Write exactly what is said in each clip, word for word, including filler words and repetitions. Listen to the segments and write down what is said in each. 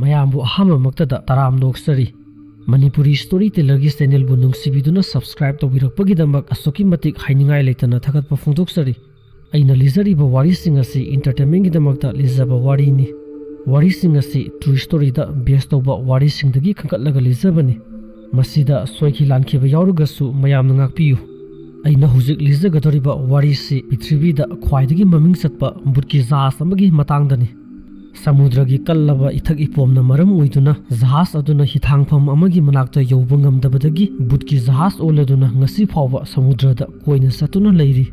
ꯃꯌꯥꯝꯕꯨ ꯑꯍꯥꯟꯕꯃꯛꯇꯗ ꯇꯔꯥꯝꯅ ꯑꯣꯛꯆꯔꯤ꯫ Manipuri story ꯇꯦꯂꯔꯒꯤ ꯆꯦꯅꯦꯜꯕꯨ ꯅꯨꯡꯁꯤꯕꯤꯗꯨꯅ subscribe ꯇꯧꯕꯤꯔꯛꯄꯒꯤꯗꯃꯛ ꯑꯁꯨꯛꯀꯤ ꯃꯇꯤꯛ ꯍꯥꯏꯅꯤꯡꯉꯥꯏ ꯂꯩꯇꯅ ꯊꯥꯒꯠꯄ ꯐꯣꯡꯗꯣꯛꯆꯔꯤ꯫ ꯑꯩꯅ ꯂꯤꯖꯔꯤꯕ ꯋꯥꯔꯤꯁꯤꯡ ꯑꯁꯤ ꯏꯟꯇꯔꯇꯦꯟꯃꯦꯟꯒꯤꯗꯃꯛꯇ ꯂꯤꯖꯕ ꯋꯥꯔꯤꯅꯤ꯫ ꯋꯥꯔꯤꯁꯤꯡ ꯑꯁꯤ ꯇ꯭ꯔꯨ ꯁ꯭ꯇꯣꯔꯤꯗ ꯕꯦꯁ ꯇꯧꯕ ꯋꯥꯔꯤꯁꯤꯡꯗꯒꯤ ꯈꯟꯒꯠꯂꯒ ꯂꯤꯖꯕꯅꯤ꯫ ꯃꯁꯤꯗ ꯁꯣꯏꯈꯤ ꯂꯥꯟꯈꯤꯕ ꯌꯥꯎꯔꯒꯁꯨ ꯃꯌꯥꯝꯅ ꯉꯥꯛꯄꯤꯌꯨ꯫ ꯑꯩꯅ ꯍꯧꯖꯤꯛ ꯂꯤꯖꯒꯗꯧꯔꯤꯕ ꯋꯥꯔꯤꯁꯤ ꯄ꯭ꯔꯤꯊꯤꯕꯤꯗ ꯈ꯭ꯋꯥꯏꯗꯒꯤ ꯃꯃꯤꯡ ꯆꯠꯄ ꯕꯨꯠꯀꯤ ꯖꯍꯥꯖ ꯑꯃꯒꯤ ꯃꯇꯥꯡꯗꯅꯤ꯫ ꯁꯃꯨꯗ꯭ꯔꯒꯤ ꯀꯜꯂꯕ ꯏꯊꯛ ꯏꯄꯣꯝꯅ ꯃꯔꯝ ꯑꯣꯏꯗꯨꯅ ꯖꯍꯥꯖ ꯑꯗꯨꯅ ꯍꯤꯊꯥꯡꯐꯝ ꯑꯃꯒꯤ ꯃꯅꯥꯛꯇ ꯌꯧꯕ ꯉꯝꯗꯕꯗꯒꯤ ꯕꯨꯠꯀꯤ ꯖꯍꯥꯖ ꯑꯣꯜꯂꯗꯨꯅ ꯉꯁꯤ ꯐꯥꯎꯕ ꯁꯃꯨꯗ꯭ꯔꯗ ꯀꯣꯏꯅ ꯆꯠꯇꯨꯅ ꯂꯩꯔꯤ꯫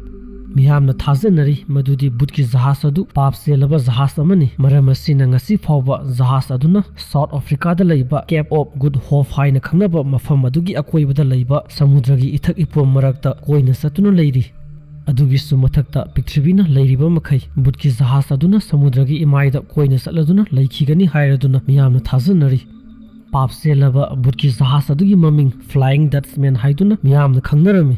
ꯃꯤꯌꯥꯝꯅ ꯊꯥꯖꯅꯔꯤ ꯃꯗꯨꯗꯤ ꯕꯨꯠꯀꯤ ꯖꯍꯥꯖ ꯑꯗꯨ ꯄꯥꯞ ꯆꯦꯜꯂꯕ ꯖꯍꯥꯖ ꯑꯃꯅꯤ꯫ ꯃꯔꯝ ꯑꯁꯤꯅ ꯉꯁꯤ ꯐꯥꯎꯕ ꯖꯍꯥꯖ ꯑꯗꯨꯅ ꯁꯥꯎꯠ ꯑꯐ꯭ꯔꯤꯀꯥꯗ ꯂꯩꯕ ꯀꯦꯞ ꯑꯣꯐ ꯒꯨꯗ ꯍꯣꯞ ꯍꯥꯏꯅ ꯈꯪꯅꯕ ꯃꯐꯝ ꯑꯗꯨꯒꯤ ꯑꯀꯣꯏꯕꯗ ꯂꯩꯕ ꯁꯃꯨꯗ꯭ꯔꯒꯤ ꯏꯊꯛ ꯏꯄꯣꯝ ꯃꯔꯛꯇ ꯀꯣꯏꯅ ꯆꯠꯇꯨꯅ ꯂꯩꯔꯤ꯫ ꯑꯗꯨꯒꯤꯁꯨ ꯃꯊꯛꯇ ꯄ꯭ꯔꯤꯊꯤꯕꯤꯅ ꯂꯩꯔꯤꯕ ꯃꯈꯩ ꯕꯨꯠꯀꯤ ꯖꯍꯥꯖ ꯑꯗꯨꯅ ꯁꯃꯨꯗ꯭ꯔꯒꯤ ꯏꯃꯥꯏꯗ ꯀꯣꯏꯅ ꯆꯠꯂꯗꯨꯅ ꯂꯩꯈꯤꯒꯅꯤ ꯍꯥꯏꯔꯗꯨꯅ ꯃꯤꯌꯥꯝꯅ ꯊꯥꯖꯅꯔꯤ꯫ ꯄꯥꯞ ꯆꯦꯜꯂꯕ ꯕꯨꯠꯀꯤ ꯖꯍꯥꯖ ꯑꯗꯨꯒꯤ ꯃꯃꯤꯡ ꯐ꯭ꯂꯥꯏꯌꯤꯡ ꯗꯠꯆꯃꯦꯟ ꯍꯥꯏꯗꯨꯅ ꯃꯤꯌꯥꯝꯅ ꯈꯪꯅꯔꯝꯃꯤ꯫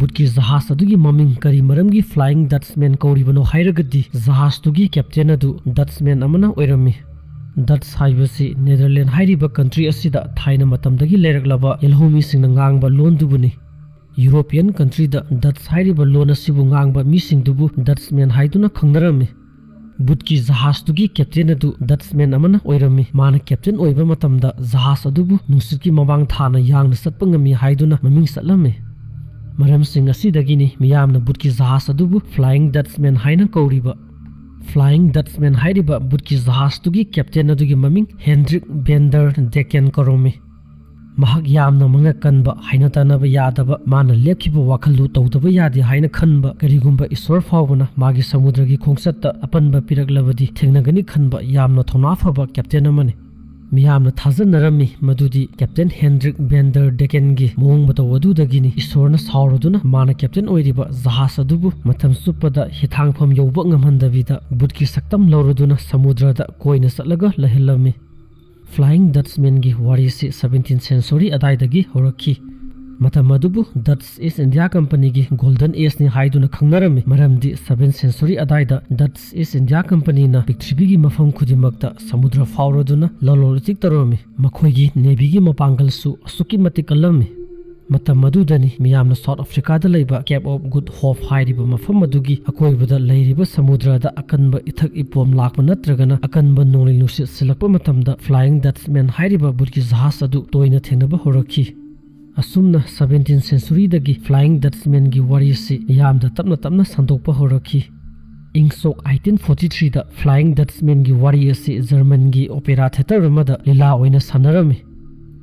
ꯕꯨꯠꯀꯤ ꯖꯍꯥꯖ ꯑꯗꯨꯒꯤ ꯃꯃꯤꯡ ꯀꯔꯤ ꯃꯔꯝꯒꯤ ꯐ꯭ꯂꯥꯏꯌꯤꯡ ꯗꯠꯆꯃꯦꯟ ꯀꯧꯔꯤꯕꯅꯣ ꯍꯥꯏꯔꯒꯗꯤ ꯖꯍꯥꯖꯇꯨꯒꯤ ꯀꯦꯞꯇꯦꯟ ꯑꯗꯨ ꯗꯠꯆꯃꯦꯟ ꯑꯃꯅ ꯑꯣꯏꯔꯝꯃꯤ꯫ ꯗꯠꯆ ꯍꯥꯏꯕꯁꯤ ꯅꯦꯗꯔꯂꯦꯟ ꯍꯥꯏꯔꯤꯕ ꯀꯟꯇ꯭ꯔꯤ ꯑꯁꯤꯗ ꯊꯥꯏꯅ ꯃꯇꯝꯗꯒꯤ ꯂꯩꯔꯛꯂꯕ ꯌꯦꯜꯍꯧꯃꯤꯁꯤꯡꯅ ꯉꯥꯡꯕ ꯂꯣꯟꯗꯨꯕꯨꯅꯤ꯫ ꯌꯨꯔꯣꯄꯤꯌꯟ ꯀꯟꯇ꯭ꯔꯤꯗ ꯗꯠꯆ ꯍꯥꯏꯔꯤꯕ ꯂꯣꯟ ꯑꯁꯤꯕꯨ ꯉꯥꯡꯕ ꯃꯤꯁꯤꯡꯗꯨꯕꯨ ꯗꯠꯆꯃꯦꯟ ꯍꯥꯏꯗꯨꯅ ꯈꯪꯅꯔꯝꯃꯤ꯫ ꯕꯨꯠꯀꯤ ꯖꯍꯥꯖꯇꯨꯒꯤ ꯀꯦꯞꯇꯦꯟ ꯑꯗꯨ ꯗꯠꯆꯃꯦꯟ ꯑꯃꯅ ꯑꯣꯏꯔꯝꯃꯤ꯫ ꯃꯥꯅ ꯀꯦꯞꯇꯦꯟ ꯑꯣꯏꯕ ꯃꯇꯝꯗ ꯖꯍꯥꯖ ꯑꯗꯨꯕꯨ ꯅꯨꯡꯁꯤꯠꯀꯤ ꯃꯃꯥꯡ ꯊꯥꯅ ꯌꯥꯡꯅ ꯆꯠꯄ ꯉꯝꯃꯤ ꯍꯥꯏꯗꯨꯅ ꯃꯃꯤꯡ ꯆꯠꯂꯝꯃꯤ꯫ ꯃꯔꯝꯁꯤꯡ ꯑꯁꯤꯗꯒꯤꯅꯤ ꯃꯤꯌꯥꯝꯅ ꯕꯨꯠꯀꯤ ꯖꯍꯥꯖ ꯑꯗꯨꯕꯨ ꯐ꯭ꯂꯥꯏꯌꯤꯡ ꯗꯠꯆꯃꯦꯟ ꯍꯥꯏꯅ ꯀꯧꯔꯤꯕ꯫ ꯐ꯭ꯂꯥꯏꯌꯤꯡ ꯗꯠꯆꯃꯦꯟ ꯍꯥꯏꯔꯤꯕ ꯕꯨꯠꯀꯤ ꯖꯍꯥꯖꯇꯨꯒꯤ ꯀꯦꯞꯇꯦꯟ ꯑꯗꯨꯒꯤ ꯃꯃꯤꯡ ꯍꯦꯟꯗ꯭ꯔꯤꯛ ꯚꯦꯟꯗꯔ ꯗꯦꯀꯦꯟ ꯀꯧꯔꯝꯃꯤ꯫ ꯃꯍꯥꯛ ꯌꯥꯝꯅ ꯃꯉꯛ ꯀꯟꯕ, ꯍꯥꯏꯅ ꯇꯥꯅꯕ ꯌꯥꯗꯕ, ꯃꯥꯅ ꯂꯦꯞꯈꯤꯕ ꯋꯥꯈꯜꯗꯨ ꯇꯧꯗꯕ ꯌꯥꯗꯦ ꯍꯥꯏꯅ ꯈꯟꯕ, ꯀꯔꯤꯒꯨꯝꯕ ꯏꯁꯣꯔ ꯐꯥꯎꯕꯅ ꯃꯥꯒꯤ ꯁꯃꯨꯗ꯭ꯔꯒꯤ ꯈꯣꯡꯆꯠꯇ ꯑꯄꯟꯕ ꯄꯤꯔꯛꯂꯕꯗꯤ ꯊꯦꯡꯅꯒꯅꯤ ꯈꯟꯕ ꯌꯥꯝꯅ ꯊꯧꯅꯥ ꯐꯕ ꯀꯦꯞꯇꯦꯟ ꯑꯃꯅꯤ꯫ ꯃꯤꯌꯥꯝꯅ ꯊꯥꯖꯅꯔꯝꯃꯤ ꯃꯗꯨꯗꯤ ꯀꯦꯞꯇꯦꯟ ꯍꯦꯟꯗ꯭ꯔꯤꯛ ꯚꯦꯟꯗꯔ ꯗꯦꯀꯦꯟꯒꯤ ꯃꯑꯣꯡ ꯃꯇꯧ ꯑꯗꯨꯗꯒꯤꯅꯤ ꯏꯁꯣꯔꯅ ꯁꯥꯎꯔꯗꯨꯅ ꯃꯥꯅ ꯀꯦꯞꯇꯦꯟ ꯑꯣꯏꯔꯤꯕ ꯖꯍꯥꯖ ꯑꯗꯨꯕꯨ ꯃꯇꯝ ꯆꯨꯞꯄꯗ ꯍꯤꯊꯥꯡꯐꯝ ꯌꯧꯕ ꯉꯝꯍꯟꯗꯕꯤꯗ ꯕꯨꯠꯀꯤ ꯁꯛꯇꯝ ꯂꯧꯔꯗꯨꯅ ꯁꯃꯨꯗ꯭ꯔꯗ ꯀꯣꯏꯅ ꯆꯠꯂꯒ ꯂꯩꯍꯜꯂꯝꯃꯤ꯫ ꯐ꯭ꯂꯥꯏꯌꯤꯡ ꯗꯠꯆꯃꯦꯟꯒꯤ ꯋꯥꯔꯤꯁꯤ ꯁꯕꯦꯟꯇꯤꯟ ꯁꯦꯟꯆꯨꯔꯤ ꯑꯗꯥꯏꯗꯒꯤ ꯍꯧꯔꯛꯈꯤ꯫ ꯃꯇꯝ ꯑꯗꯨꯕꯨ Dutch East India Companyꯒꯤ Golden Ageꯅꯤ ꯍꯥꯏꯗꯨꯅ ꯈꯪꯅꯔꯝꯃꯤ, ꯃꯔꯝꯗꯤ seventh century ꯑꯗꯥꯏꯗ Dutch East India Companyꯅ ꯄ꯭ꯔꯤꯊꯤꯕꯤꯒꯤ ꯃꯐꯝ ꯈꯨꯗꯤꯡꯃꯛꯇ ꯁꯃꯨꯗ꯭ꯔ ꯐꯥꯎꯔꯗꯨꯅ ꯂꯂꯣꯟ ꯏꯇꯤꯛ ꯇꯧꯔꯝꯃꯤ꯫ ꯃꯈꯣꯏꯒꯤ navyꯒꯤ ꯃꯄꯥꯡꯒꯜꯁꯨ ꯑꯁꯨꯛꯀꯤ ꯃꯇꯤꯛ ꯀꯜꯂꯝꯃꯤ꯫ ꯃꯇꯝ ꯑꯗꯨꯗꯅꯤ ꯃꯤꯌꯥꯝꯅ South Africaꯗ ꯂꯩꯕ Cape of Good Hope ꯍꯥꯏꯔꯤꯕ ꯃꯐꯝ ꯑꯗꯨꯒꯤ ꯑꯀꯣꯏꯕꯗ ꯂꯩꯔꯤꯕ ꯁꯃꯨꯗ꯭ꯔꯗ ꯑꯀꯟꯕ ꯏꯊꯛ ꯏꯄꯣꯝ ꯂꯥꯛꯄ ꯅꯠꯇ꯭ꯔꯒꯅ ꯑꯀꯟꯕ ꯅꯣꯡꯂꯩ ꯅꯨꯡꯁꯤꯠ ꯁꯤꯜꯂꯛꯄ ꯃꯇꯝꯗ Flying Dutchman ꯍꯥꯏꯔꯤꯕ ꯚꯨꯠꯀꯤ ꯖꯍꯥꯖ ꯑꯗꯨ ꯇꯣꯏꯅ ꯊꯦꯡꯅꯕ ꯍꯧꯔꯛꯈꯤ꯫ ꯑꯁꯨꯝꯅ seventeenth centuryꯗꯒꯤ Flying Dutchmanꯒꯤ ꯋꯥꯔꯤ ꯑꯁꯤ ꯌꯥꯝꯅ ꯇꯞꯅ ꯇꯞꯅ ꯁꯟꯗꯣꯛꯄ ꯍꯧꯔꯛꯈꯤ꯫ ꯏꯪ ꯁꯣꯛ eighteen forty threeꯗ Flying Dutchmanꯒꯤ ꯋꯥꯔꯤ ꯑꯁꯤ Germanꯒꯤ opera theatre ꯑꯃꯗ ꯂꯤꯂꯥ ꯑꯣꯏꯅ ꯁꯥꯟꯅꯔꯝꯃꯤ꯫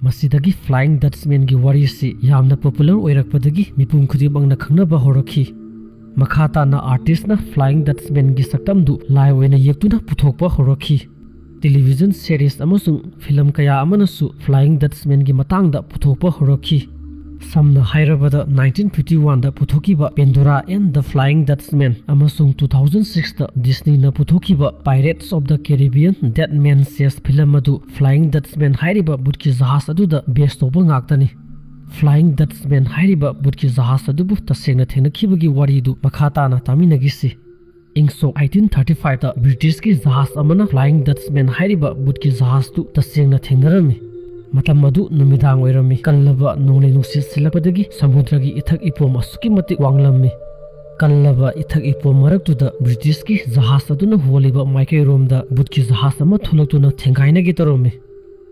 ꯃꯁꯤꯗꯒꯤ Flying Dutchmanꯒꯤ ꯋꯥꯔꯤ ꯑꯁꯤ ꯌꯥꯝꯅ popular ꯑꯣꯏꯔꯛꯄꯗꯒꯤ ꯃꯤꯄꯨꯝ ꯈꯨꯗꯤꯡꯃꯛꯅ ꯈꯪꯅꯕ ꯍꯧꯔꯛꯈꯤ꯫ ꯃꯈꯥ ꯇꯥꯅ artistꯅ Flying Dutchmanꯒꯤ ꯁꯛꯇꯝꯗꯨ ꯂꯥꯏ ꯑꯣꯏꯅ ꯌꯦꯛꯇꯨꯅ ꯄꯨꯊꯣꯛꯄ ꯍꯧꯔꯛꯈꯤ꯫ Television series ꯑꯃꯁꯨꯡ film ꯀꯌꯥ ꯑꯃꯅꯁꯨ Flying Dutchmanꯒꯤ ꯃꯇꯥꯡꯗ ꯄꯨꯊꯣꯛꯄ ꯍꯧꯔꯛꯈꯤ꯫ ꯁꯝꯅ ꯍꯥꯏꯔꯕꯗ, nineteen fifty oneꯗ ꯄꯨꯊꯣꯛꯈꯤꯕ Pandora and the Flying Dutchman ꯑꯃꯁꯨꯡ two thousand sixꯇ Disneyꯅ ꯄꯨꯊꯣꯛꯈꯤꯕ Pirates of the Caribbean: Dead Man's Chest film ꯑꯗꯨ Flying Dutchman ꯍꯥꯏꯔꯤꯕ ꯚꯨꯠꯀꯤ ꯖꯍꯥꯖ ꯑꯗꯨꯗ base ꯇꯧꯕ ꯉꯥꯛꯇꯅꯤ꯫ Flying Dutchman ꯍꯥꯏꯔꯤꯕ ꯚꯨꯠꯀꯤ ꯖꯍꯥꯖ ꯑꯗꯨꯕꯨ ꯇꯁꯦꯡꯅ ꯊꯦꯡꯅꯈꯤꯕꯒꯤ ꯋꯥꯔꯤꯗꯨ ꯃꯈꯥ ꯇꯥꯅ ꯇꯥꯃꯤꯟꯅꯈꯤꯁꯤ꯫ ꯏꯪ ꯁꯣꯛ eighteen thirty fiveꯇ Britishꯀꯤ ꯖꯍꯥꯖ ꯑꯃꯅ Flying Dutchman ꯍꯥꯏꯔꯤꯕ ꯚꯨꯠꯀꯤ ꯖꯍꯥꯖꯇꯨ ꯇꯁꯦꯡꯅ ꯊꯦꯡꯅꯔꯝꯃꯤ꯫ ꯃꯇꯝ ꯑꯗꯨ ꯅꯨꯃꯤꯗꯥꯡ ꯑꯣꯏꯔꯝꯃꯤ꯫ ꯀꯜꯂꯕ ꯅꯣꯡꯂꯩ ꯅꯨꯡꯁꯤꯠ ꯁꯤꯜꯂꯛꯄꯗꯒꯤ ꯁꯃꯨꯗ꯭ꯔꯒꯤ ꯏꯊꯛ ꯏꯄꯣꯝ ꯑꯁꯨꯛꯀꯤ ꯃꯇꯤꯛ ꯋꯥꯡꯂꯝꯃꯤ꯫ ꯀꯜꯂꯕ ꯏꯊꯛ ꯏꯄꯣꯝ ꯃꯔꯛꯇꯨꯗ Britishꯀꯤ ꯖꯍꯥꯖ ꯑꯗꯨꯅ ꯍꯣꯜꯂꯤꯕ ꯃꯥꯏꯀꯩꯔꯣꯝꯗ ꯚꯨꯠꯀꯤ ꯖꯍꯥꯖ ꯑꯃ ꯊꯣꯛꯂꯛꯇꯨꯅ ꯊꯦꯡꯒꯥꯏꯅꯒꯦ ꯇꯧꯔꯝꯃꯤ꯫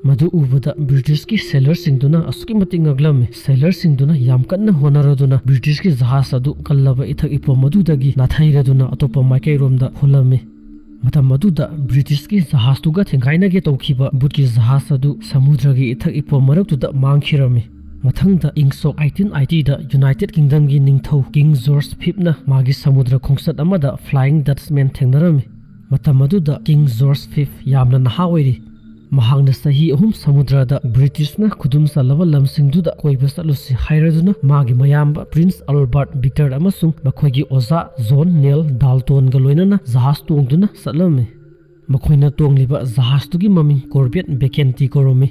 ꯃꯗꯨ ꯎꯕꯗ Britishꯀꯤ sailorꯁꯤꯡꯗꯨꯅ ꯑꯁꯨꯛꯀꯤ ꯃꯇꯤꯛ ꯉꯛꯂꯝꯃꯤ꯫ Sailorꯁꯤꯡꯗꯨꯅ ꯌꯥꯝ ꯀꯟꯅ ꯍꯣꯠꯅꯔꯗꯨꯅ Britishꯀꯤ ꯖꯍꯥꯖ ꯑꯗꯨ ꯀꯜꯂꯕ ꯏꯊꯛ ꯏꯄꯣꯝ ꯑꯗꯨꯗꯒꯤ ꯅꯥꯊꯩꯔꯗꯨꯅ ꯑꯇꯣꯞꯄ ꯃꯥꯏꯀꯩꯔꯣꯝꯗ ꯍꯣꯜꯂꯝꯃꯤ꯫ ꯃꯇꯝ ꯑꯗꯨꯗ Britishꯀꯤ ꯖꯍꯥꯖꯇꯨꯒ ꯊꯦꯡꯒꯥꯏꯅꯒꯦ ꯇꯧꯈꯤꯕ ꯚꯨꯠꯀꯤ ꯖꯍꯥꯖ ꯑꯗꯨ ꯁꯃꯨꯗ꯭ꯔꯒꯤ ꯏꯊꯛ ꯏꯄꯣꯝ ꯃꯔꯛꯇꯨꯗ ꯃꯥꯡꯈꯤꯔꯝꯃꯤ꯫ ꯃꯊꯪꯗ ꯏꯪ ꯁꯣꯛ eighteen eightyꯗ United Kingdomꯒꯤ ꯅꯤꯡꯊꯧ King George Fifthꯅ ꯃꯥꯒꯤ ꯁꯃꯨꯗ꯭ꯔ ꯈꯣꯡꯆꯠ ꯑꯃꯗ Flying Dutchman ꯊꯦꯡꯅꯔꯝꯃꯤ꯫ ꯃꯇꯝ ꯑꯗꯨꯗ King George Fifth ꯌꯥꯝꯅ ꯅꯍꯥ ꯑꯣꯏꯔꯤ꯫ ꯃꯍꯥꯛꯅ ꯆꯍꯤ ꯑꯍꯨꯝ ꯁꯃꯨꯗ꯭ꯔꯗ Britishꯅ ꯈꯨꯗꯨꯝ ꯆꯜꯂꯕ ꯂꯝꯁꯤꯡꯗꯨꯗ ꯀꯣꯏꯕ ꯆꯠꯂꯨꯁꯤ ꯍꯥꯏꯔꯗꯨꯅ ꯃꯥꯒꯤ ꯃꯌꯥꯝꯕ Prince Albert Victor ꯑꯃꯁꯨꯡ ꯃꯈꯣꯏꯒꯤ ꯑꯣꯖꯥ John Neil Daltonꯒ ꯂꯣꯏꯅꯅ ꯖꯍꯥꯖ ꯇꯣꯡꯗꯨꯅ ꯆꯠꯂꯝꯃꯤ꯫ ꯃꯈꯣꯏꯅ ꯇꯣꯡꯂꯤꯕ ꯖꯍꯥꯖꯇꯨꯒꯤ ꯃꯃꯤꯡ Corvette Vacante ꯀꯧꯔꯝꯃꯤ꯫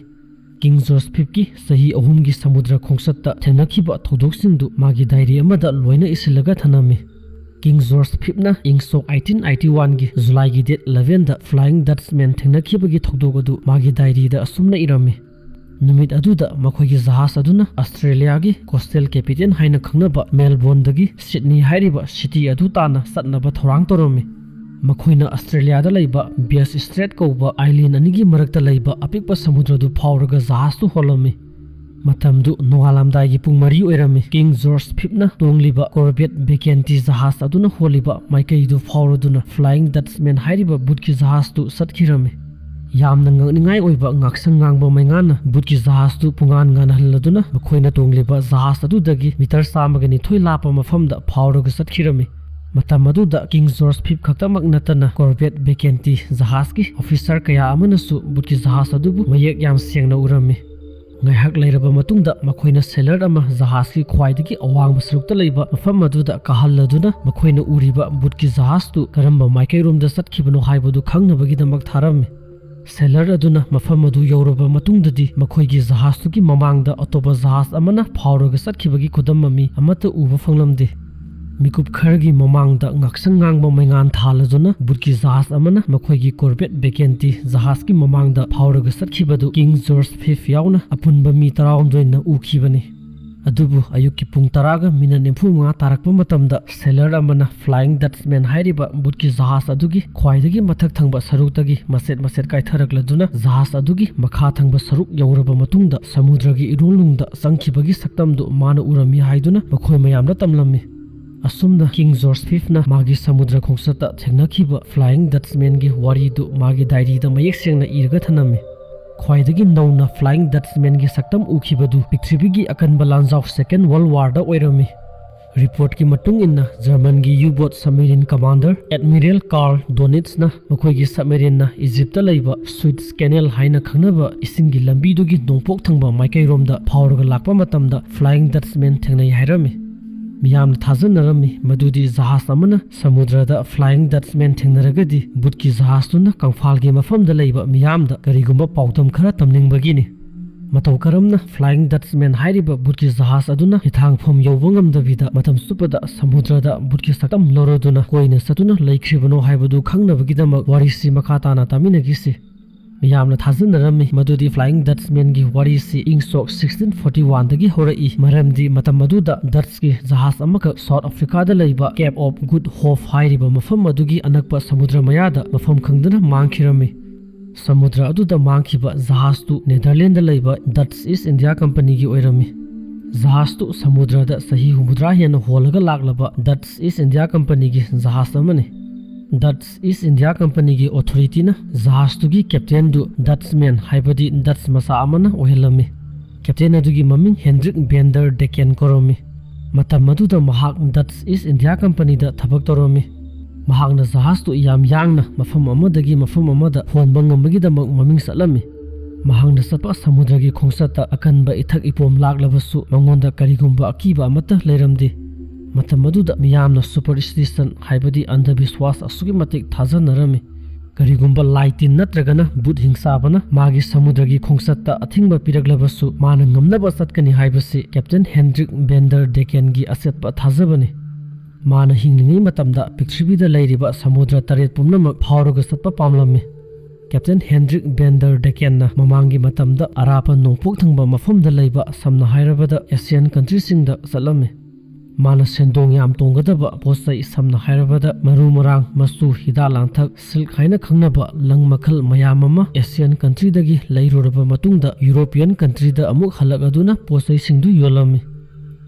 ꯀꯤꯡ ꯖꯣꯔꯖ ꯐꯤꯐꯀꯤ ꯆꯍꯤ ꯑꯍꯨꯝꯒꯤ ꯁꯃꯨꯗ꯭ꯔ ꯈꯣꯡꯆꯠꯇ ꯊꯦꯡꯅꯈꯤꯕ ꯊꯧꯗꯣꯛꯁꯤꯡꯗꯨ ꯃꯥꯒꯤ ꯗꯥꯏꯔꯤ ꯑꯃꯗ ꯂꯣꯏꯅ ꯏꯁꯤꯜꯂꯒ ꯊꯅꯝꯃꯤ꯫ ꯀꯤꯡ ꯖꯣꯔꯖ ꯐꯤꯐꯅ ꯏꯪ ꯁꯣꯛ eighteen eighty-oneꯒꯤ Julyꯒꯤ date elevenꯗ Flying Dutchman ꯊꯦꯡꯅꯈꯤꯕꯒꯤ ꯊꯧꯗꯣꯛ ꯑꯗꯨ ꯃꯥꯒꯤ ꯗꯥꯏꯔꯤꯗ ꯑꯁꯨꯝꯅ ꯏꯔꯝꯃꯤ: "ꯅꯨꯃꯤꯠ ꯑꯗꯨꯗ ꯃꯈꯣꯏꯒꯤ ꯖꯍꯥꯖ ꯑꯗꯨꯅ ꯑꯁꯇ꯭ꯔꯦꯂꯤꯌꯥꯒꯤ coastal captain ꯍꯥꯏꯅ ꯈꯪꯅꯕ ꯃꯦꯜꯕꯣꯔꯟꯗꯒꯤ ꯁꯤꯗꯅꯤ ꯍꯥꯏꯔꯤꯕ city ꯑꯗꯨ ꯇꯥꯟꯅ ꯆꯠꯅꯕ ꯊꯧꯔꯥꯡ ꯇꯧꯔꯝꯃꯤ꯫ ꯃꯈꯣꯏꯅ ꯑꯁꯇ꯭ꯔꯦꯂꯤꯌꯥꯗ ꯂꯩꯕ Bass Strait ꯀꯧꯕ island ꯑꯅꯤꯒꯤ ꯃꯔꯛꯇ ꯂꯩꯕ ꯑꯄꯤꯛꯄ ꯁꯃꯨꯗ꯭ꯔꯗꯨ ꯐꯥꯎꯔꯒ ꯖꯍꯥꯖꯇꯨ ꯍꯣꯜꯂꯝꯃꯤ꯫ ꯃꯇꯝꯗꯨ ꯅꯣꯡꯉꯥꯜꯂꯝꯗꯥꯏꯒꯤ ꯄꯨꯡ ꯃꯔꯤ ꯑꯣꯏꯔꯝꯃꯤ꯫ ꯀꯤꯡ ꯖꯣꯔꯖ ꯐꯤꯐꯅ ꯇꯣꯡꯂꯤꯕ Corvette Vacante ꯖꯍꯥꯖ ꯑꯗꯨꯅ ꯍꯣꯜꯂꯤꯕ ꯃꯥꯏꯀꯩꯗꯨ ꯐꯥꯎꯔꯗꯨꯅ Flying Dutchman ꯍꯥꯏꯔꯤꯕ ꯚꯨꯠꯀꯤ ꯖꯍꯥꯖꯇꯨ ꯆꯠꯈꯤꯔꯝꯃꯤ꯫ ꯌꯥꯝꯅ ꯉꯛꯅꯤꯡꯉꯥꯏ ꯑꯣꯏꯕ ꯉꯥꯛꯁꯪ ꯉꯥꯡꯕ ꯃꯩꯉꯥꯟꯅ ꯚꯨꯠꯀꯤ ꯖꯍꯥꯖꯇꯨ ꯄꯨꯡꯉꯥꯟ ꯉꯥꯟꯍꯜꯂꯗꯨꯅ ꯃꯈꯣꯏꯅ ꯇꯣꯡꯂꯤꯕ ꯖꯍꯥꯖ ꯑꯗꯨꯗꯒꯤ ꯃꯤꯇꯔ ꯆꯥꯝꯃꯒ ꯅꯤꯊꯣꯏ ꯂꯥꯞꯄ ꯃꯐꯝꯗ ꯐꯥꯎꯔꯒ ꯆꯠꯈꯤꯔꯝꯃꯤ꯫ ꯃꯇꯝ ꯑꯗꯨꯗ ꯀꯤꯡ ꯖꯣꯔꯖ ꯐꯤꯐ ꯈꯛꯇꯃꯛ ꯅꯠꯇꯅ Corvette Vacante ꯖꯍꯥꯖꯀꯤ officer ꯀꯌꯥ ꯑꯃꯅꯁꯨ ꯚꯨꯠꯀꯤ ꯖꯍꯥꯖ ꯑꯗꯨꯕꯨ ꯃꯌꯦꯛ ꯌꯥꯝ ꯁꯦꯡꯅ ꯎꯔꯝꯃꯤ꯫ ꯉꯥꯏꯍꯥꯛ ꯂꯩꯔꯕ ꯃꯇꯨꯡꯗ ꯃꯈꯣꯏꯅ sailor ꯑꯃ ꯖꯍꯥꯖꯀꯤ ꯈ꯭ꯋꯥꯏꯗꯒꯤ ꯑꯋꯥꯡꯕ ꯁꯔꯨꯛꯇ ꯂꯩꯕ ꯃꯐꯝ ꯑꯗꯨꯗ ꯀꯥꯍꯜꯂꯗꯨꯅ ꯃꯈꯣꯏꯅ ꯎꯔꯤꯕ ꯚꯨꯠꯀꯤ ꯖꯍꯥꯖꯇꯨ ꯀꯔꯝꯕ ꯃꯥꯏꯀꯩꯔꯣꯝꯗ ꯆꯠꯈꯤꯕꯅꯣ ꯍꯥꯏꯕꯗꯨ ꯈꯪꯅꯕꯒꯤꯗꯃꯛ ꯊꯥꯔꯝꯃꯤ꯫ Sailor ꯑꯗꯨꯅ ꯃꯐꯝ ꯑꯗꯨ ꯌꯧꯔꯕ ꯃꯇꯨꯡꯗꯗꯤ ꯃꯈꯣꯏꯒꯤ ꯖꯍꯥꯖꯇꯨꯒꯤ ꯃꯃꯥꯡꯗ ꯑꯇꯣꯞꯄ ꯖꯍꯥꯖ ꯑꯃꯅ ꯐꯥꯎꯔꯒ ꯆꯠꯈꯤꯕꯒꯤ ꯈꯨꯗꯝ ꯃꯃꯤ ꯑꯃꯠꯇ ꯎꯕ ꯐꯪꯂꯝꯗꯦ꯫ ꯃꯤꯀꯨꯞ ꯈꯔꯒꯤ ꯃꯃꯥꯡꯗ ꯉꯥꯛꯁꯪ ꯉꯥꯡꯕ ꯃꯩꯉꯥꯟ ꯊꯥꯜꯂꯗꯨꯅ ꯚꯨꯠꯀꯤ ꯖꯍꯥꯖ ꯑꯃꯅ ꯃꯈꯣꯏꯒꯤ Corvette Vacante ꯖꯍꯥꯖꯀꯤ ꯃꯃꯥꯡꯗ ꯐꯥꯎꯔꯒ ꯆꯠꯈꯤꯕꯗꯨ ꯀꯤꯡ ꯖꯣꯔꯖ ꯐꯤꯐ ꯌꯥꯎꯅ ꯑꯄꯨꯟꯕ ꯃꯤ ꯇꯔꯥꯍꯨꯝꯗꯣꯏꯅ ꯎꯈꯤꯕꯅꯤ꯫ ꯑꯗꯨꯕꯨ ꯑꯌꯨꯛꯀꯤ ꯄꯨꯡ ꯇꯔꯥꯒ ꯃꯤꯅꯠ ꯅꯤꯐꯨ ꯃꯉꯥ ꯇꯥꯔꯛꯄ ꯃꯇꯝꯗ sailor ꯑꯃꯅ Flying Dutchman ꯍꯥꯏꯔꯤꯕ ꯚꯨꯠꯀꯤ ꯖꯍꯥꯖ ꯑꯗꯨꯒꯤ ꯈ꯭ꯋꯥꯏꯗꯒꯤ ꯃꯊꯛ ꯊꯪꯕ ꯁꯔꯨꯛꯇꯒꯤ ꯃꯆꯦꯠ ꯃꯆꯦꯠ ꯀꯥꯏꯊꯔꯛꯂꯗꯨꯅ ꯖꯍꯥꯖ ꯑꯗꯨꯒꯤ ꯃꯈꯥ ꯊꯪꯕ ꯁꯔꯨꯛ ꯌꯧꯔꯕ ꯃꯇꯨꯡꯗ ꯁꯃꯨꯗ꯭ꯔꯒꯤ ꯏꯔꯣꯜꯅꯨꯡꯗ ꯆꯪꯈꯤꯕꯒꯤ ꯁꯛꯇꯝꯗꯨ ꯃꯥꯅ ꯎꯔꯝꯃꯤ ꯍꯥꯏꯗꯨꯅ ꯃꯈꯣꯏ ꯃꯌꯥꯝꯗ ꯇꯝꯂꯝꯃꯤ꯫ ꯑꯁꯨꯝꯅ ꯀꯤꯡ ꯖꯣꯔꯖ ꯐꯤꯐꯅ ꯃꯥꯒꯤ ꯁꯃꯨꯗ꯭ꯔ ꯈꯣꯡꯆꯠꯇ ꯊꯦꯡꯅꯈꯤꯕ Flying Dutchmanꯒꯤ ꯋꯥꯔꯤꯗꯨ ꯃꯥꯒꯤ diaryꯗ ꯃꯌꯦꯛ ꯁꯦꯡꯅ ꯏꯔꯒ ꯊꯅꯝꯃꯤ꯫ ꯈ꯭ꯋꯥꯏꯗꯒꯤ ꯅꯧꯅ Flying Dutchmanꯒꯤ ꯁꯛꯇꯝ ꯎꯈꯤꯕꯗꯨ ꯄ꯭ꯔꯤꯊꯤꯕꯤꯒꯤ ꯑꯀꯟꯕ ꯂꯥꯟꯖꯥꯎ Second World Warꯗ ꯑꯣꯏꯔꯝꯃꯤ꯫ Reportꯀꯤ ꯃꯇꯨꯡ ꯏꯟꯅ, Germanꯒꯤ U-boat submarine commander Admiral Karl Donitzꯅ ꯃꯈꯣꯏꯒꯤ submarineꯅ Egyptꯇ ꯂꯩꯕ Suez Canal ꯍꯥꯏꯅ ꯈꯪꯅꯕ ꯏꯁꯤꯡꯒꯤ ꯂꯝꯕꯤꯗꯨꯒꯤ ꯅꯣꯡꯄꯣꯛ ꯊꯪꯕ ꯃꯥꯏꯀꯩꯔꯣꯝꯗ ꯐꯥꯎꯔꯒ ꯂꯥꯛꯄ ꯃꯇꯝꯗ Flying Dutchman ꯊꯦꯡꯅꯩ ꯍꯥꯏꯔꯝꯃꯤ꯫ ꯃꯤꯌꯥꯝꯅ ꯊꯥꯖꯅꯔꯝꯃꯤ ꯃꯗꯨꯗꯤ ꯖꯍꯥꯖ ꯑꯃꯅ ꯁꯃꯨꯗ꯭ꯔꯗ Flying Dutchman ꯊꯦꯡꯅꯔꯒꯗꯤ ꯚꯨꯠꯀꯤ ꯖꯍꯥꯖꯇꯨꯅ ꯀꯪꯐꯥꯜꯒꯤ ꯃꯐꯝꯗ ꯂꯩꯕ ꯃꯤꯌꯥꯝꯗ ꯀꯔꯤꯒꯨꯝꯕ ꯄꯥꯎꯗꯝ ꯈꯔ ꯇꯝꯅꯤꯡꯕꯒꯤꯅꯤ꯫ ꯃꯇꯧ ꯀꯔꯝꯅ Flying Dutchman ꯍꯥꯏꯔꯤꯕ ꯚꯨꯠꯀꯤ ꯖꯍꯥꯖ ꯑꯗꯨꯅ ꯍꯤꯊꯥꯡꯐꯝ ꯌꯧꯕ ꯉꯝꯗꯕꯤꯗ ꯃꯇꯝ ꯆꯨꯞꯄꯗ ꯁꯃꯨꯗ꯭ꯔꯗ ꯚꯨꯠꯀꯤ ꯁꯛꯇꯝ ꯂꯧꯔꯗꯨꯅ ꯀꯣꯏꯅ ꯆꯠꯇꯨꯅ ꯂꯩꯈ꯭ꯔꯤꯕꯅꯣ ꯍꯥꯏꯕꯗꯨ ꯈꯪꯅꯕꯒꯤꯗꯃꯛ ꯋꯥꯔꯤꯁꯤ ꯃꯈꯥ ꯇꯥꯅ ꯇꯥꯃꯤꯟꯅꯈꯤꯁꯤ꯫ ꯃꯤꯌꯥꯝꯅ ꯊꯥꯖꯅꯔꯝꯃꯤ ꯃꯗꯨꯗꯤ Flying Dutchmanꯒꯤ ꯋꯥꯔꯤꯁꯤ ꯏꯪ ꯁꯣꯛ sixteen forty oneꯗꯒꯤ ꯍꯧꯔꯛꯏ, ꯃꯔꯝꯗꯤ ꯃꯇꯝ ꯑꯗꯨꯗ Dutchꯀꯤ ꯖꯍꯥꯖ ꯑꯃꯈꯛ South Africaꯗ ꯂꯩꯕ Cape of Good Hope ꯍꯥꯏꯔꯤꯕ ꯃꯐꯝ ꯑꯗꯨꯒꯤ ꯑꯅꯛꯄ ꯁꯃꯨꯗ꯭ꯔ ꯃꯌꯥꯗ ꯃꯐꯝ ꯈꯪꯗꯅ ꯃꯥꯡꯈꯤꯔꯝꯃꯤ꯫ ꯁꯃꯨꯗ꯭ꯔ ꯑꯗꯨꯗ ꯃꯥꯡꯈꯤꯕ ꯖꯍꯥꯖꯇꯨ ꯅꯦꯗꯔꯂꯦꯟꯗ ꯂꯩꯕ Dutch East India Companyꯒꯤ ꯑꯣꯏꯔꯝꯃꯤ꯫ ꯖꯍꯥꯖꯇꯨ ꯁꯃꯨꯗ꯭ꯔꯗ ꯆꯍꯤ ꯍꯨꯝꯐꯨꯇꯔꯥ ꯍꯦꯟꯅ ꯍꯣꯜꯂꯒ ꯂꯥꯛꯂꯕ Dutch East India Companyꯒꯤ ꯖꯍꯥꯖ ꯑꯃꯅꯤ꯫ Dutch East India Companyꯒꯤ authorityꯅ ꯖꯍꯥꯖꯇꯨꯒꯤ captainꯗꯨ Dutchman, ꯍꯥꯏꯕꯗꯤ Dutch ꯃꯆꯥ ꯑꯃꯅ ꯑꯣꯏꯍꯜꯂꯝꯃꯤ꯫ Captain ꯑꯗꯨꯒꯤ ꯃꯃꯤꯡ Hendrik van der Decken ꯀꯧꯔꯝꯃꯤ꯫ ꯃꯇꯝ ꯑꯗꯨꯗ ꯃꯍꯥꯛ Dutch East India Companyꯗ ꯊꯕꯛ ꯇꯧꯔꯝꯃꯤ꯫ ꯃꯍꯥꯛꯅ ꯖꯍꯥꯖꯇꯨ ꯌꯥꯝ ꯌꯥꯡꯅ ꯃꯐꯝ ꯑꯃꯗꯒꯤ ꯃꯐꯝ ꯑꯃꯗ ꯍꯣꯟꯕ ꯉꯝꯕꯒꯤꯗꯃꯛ ꯃꯃꯤꯡ ꯆꯠꯂꯝꯃꯤ꯫ ꯃꯍꯥꯛꯅ ꯆꯠꯄ ꯁꯃꯨꯗ꯭ꯔꯒꯤ ꯈꯣꯡꯆꯠꯇ ꯑꯀꯟꯕ ꯏꯊꯛ ꯏꯄꯣꯝ ꯂꯥꯛꯂꯕꯁꯨ ꯃꯉꯣꯟꯗ ꯀꯔꯤꯒꯨꯝꯕ ꯑꯀꯤꯕ ꯑꯃꯠꯇ ꯂꯩꯔꯝꯗꯦ꯫ ꯃꯇꯝ ꯑꯗꯨꯗ ꯃꯤꯌꯥꯝꯅ superstition, ꯍꯥꯏꯕꯗꯤ ꯑꯟꯙꯕꯤꯁ꯭ꯋꯥꯁ, ꯑꯁꯨꯛꯀꯤ ꯃꯇꯤꯛ ꯊꯥꯖꯅꯔꯝꯃꯤ꯫ ꯀꯔꯤꯒꯨꯝꯕ ꯂꯥꯏ ꯇꯤꯟ ꯅꯠꯇ꯭ꯔꯒꯅ ꯚꯨꯠ ꯍꯤꯡꯆꯥꯕꯅ ꯃꯥꯒꯤ ꯁꯃꯨꯗ꯭ꯔꯒꯤ ꯈꯣꯡꯆꯠꯇ ꯑꯊꯤꯡꯕ ꯄꯤꯔꯛꯂꯕꯁꯨ, ꯃꯥꯅ ꯉꯝꯅꯕ ꯆꯠꯀꯅꯤ ꯍꯥꯏꯕꯁꯤ Captain Hendrik van der Deckenꯒꯤ ꯑꯆꯦꯠꯄ ꯊꯥꯖꯕꯅꯤ꯫ ꯃꯥꯅ ꯍꯤꯡꯂꯤꯉꯩ ꯃꯇꯝꯗ ꯄ꯭ꯔꯤꯊꯤꯕꯤꯗ ꯂꯩꯔꯤꯕ ꯁꯃꯨꯗ꯭ꯔ ꯇꯔꯦꯠ ꯄꯨꯝꯅꯃꯛ ꯐꯥꯎꯔꯒ ꯆꯠꯄ ꯄꯥꯝꯂꯝꯃꯤ꯫ Captain Hendrik van der Deckenꯅ ꯃꯃꯥꯡꯒꯤ ꯃꯇꯝꯗ ꯑꯔꯥꯞꯄ ꯅꯣꯡꯄꯣꯛ ꯊꯪꯕ ꯃꯐꯝꯗ ꯂꯩꯕ, ꯁꯝꯅ ꯍꯥꯏꯔꯕꯗ Asian countryꯁꯤꯡꯗ ꯆꯠꯂꯝꯃꯤ꯫ ꯃꯥꯅ ꯁꯦꯟꯗꯣꯡ ꯌꯥꯝ ꯇꯣꯡꯒꯗꯕ ꯄꯣꯠ ꯆꯩ, ꯁꯝꯅ ꯍꯥꯏꯔꯕꯗ ꯃꯔꯨ ꯃꯔꯥꯡ, ꯃꯆꯨ, ꯍꯤꯗꯥꯛ ꯂꯥꯡꯊꯛ, silk ꯍꯥꯏꯅ ꯈꯪꯅꯕ ꯂꯪ ꯃꯈꯜ ꯃꯌꯥꯝ ꯑꯃ Asian countryꯗꯒꯤ ꯂꯩꯔꯨꯔꯕ ꯃꯇꯨꯡꯗ European countryꯗ ꯑꯃꯨꯛ ꯍꯜꯂꯛꯂꯗꯨꯅ ꯄꯣꯠ ꯆꯩꯁꯤꯡꯗꯨ ꯌꯣꯜꯂꯝꯃꯤ꯫